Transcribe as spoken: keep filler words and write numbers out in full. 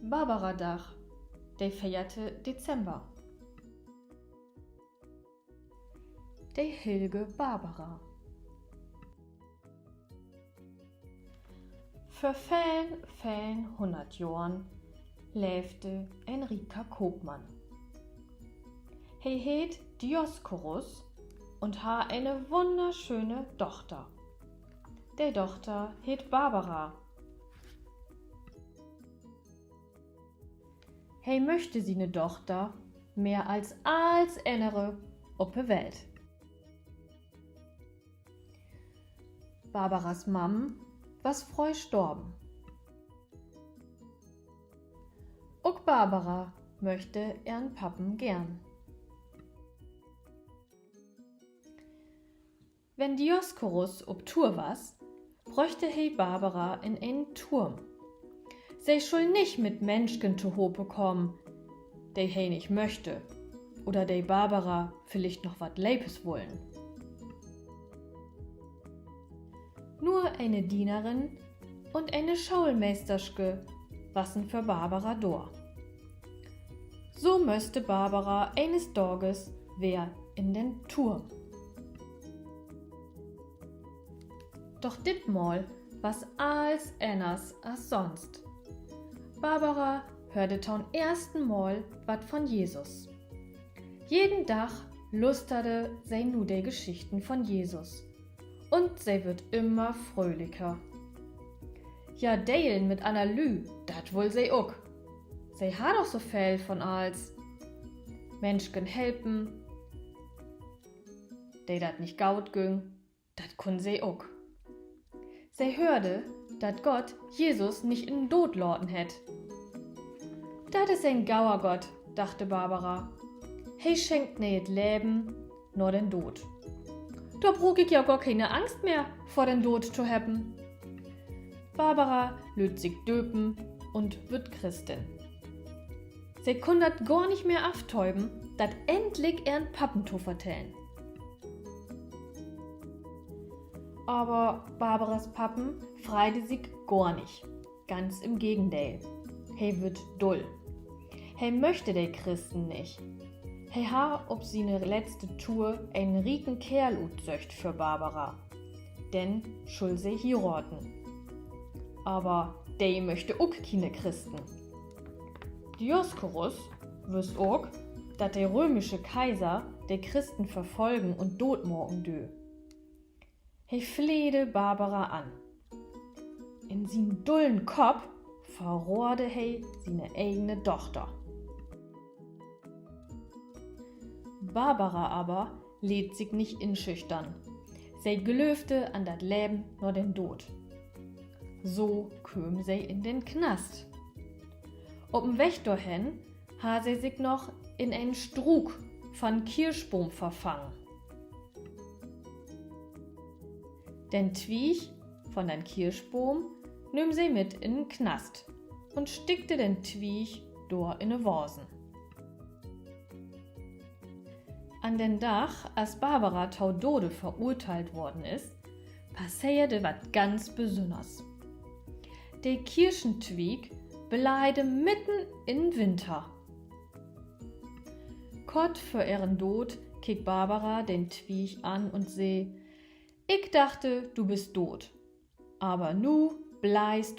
Barbaradag, de veerte Dezember. De hillige Barbara. Vör velen, velen hunnert Johren leevde en rieken Koopmann. He heet Dioskorus un harr ene wunnerschöne Dochter. De Dochter heet Barbara. He möchte siene Dochter mehr as allens annere op de Welt. Barbaras Mam was fröh storven. Ok Barbara möchte ehren Pappen geern. Wenn Dioskorus op Tour was, bröchte he Barbara in en Turm. Se schull nich mit Minschen tohope kamen, de he nich möchte oder de Barbara villicht noch wat Leepes wullen. Nur ene Dienerin un ene Schoolmeesterske wassen för Barbara dor. So möste Barbara enes Dages weer in den Turm. Doch ditmal was allens anners as sonst. Barbara höörde to'n eersten Mal wat von Jesus. Jeden Dag lusterde se nu de Geschichten von Jesus. Un se wurd ümmer fröhlicher. Ja, delen mit anner Lü, dat wull se ok. Se harr doch so veel von allens. Minschen helpen, de dat nich goot güng, dat kunn se ok. Se höörde, dat Gott Jesus nich in Dood laten hett. Dat is en gauer Gott, dachte Barbara. He schenkt nee'et Leven na den Dood. Dor bruuk ik ja gor kene Angst mehr vör den Dood to hebben. Barbara lööt sik döpen un wurd Christin. Se kunn dat gor nich mehr aftöven, dat endlik ehren Pappen to vertellen. Aver Barbaras Pappen freide sik gor nich. Ganz im Gegendeel. He wurd dull. He möchte de Christen nich. He harr op siene letzte Tour en rieken Keerl utsöcht för Barbara. Den schull se hieraten. Aver de möchte ok kiene Christen. Dioskorus wüss ok, dat de römische Kaiser de Christen verfolgen un dootmaken dö. He fleede Barbara an. In sien dullen Kopp verraadde he siene egene Dochter. Barbara aver leet sik nich inschüchtern. Se glöövde an dat Leven na den Dood. So kööm se in den Knast. Op den Weg dorhen harr se sik noch in en Struuk van Kirschboom verfangen. Den Twieg von den Kirschboom nööm se mit in den Knast un stickde den Twieg dor in de Wasen. An den Dag, as Barbara to Dode verurteilt worden is, passeerde wat ganz Besünners. De Kirschentwieg bleihde mitten in'n Winter. Kort vör ehren Dood keek Barbara den Twieg an un see: Ik dachte, du büst doot. Aver nu bleihst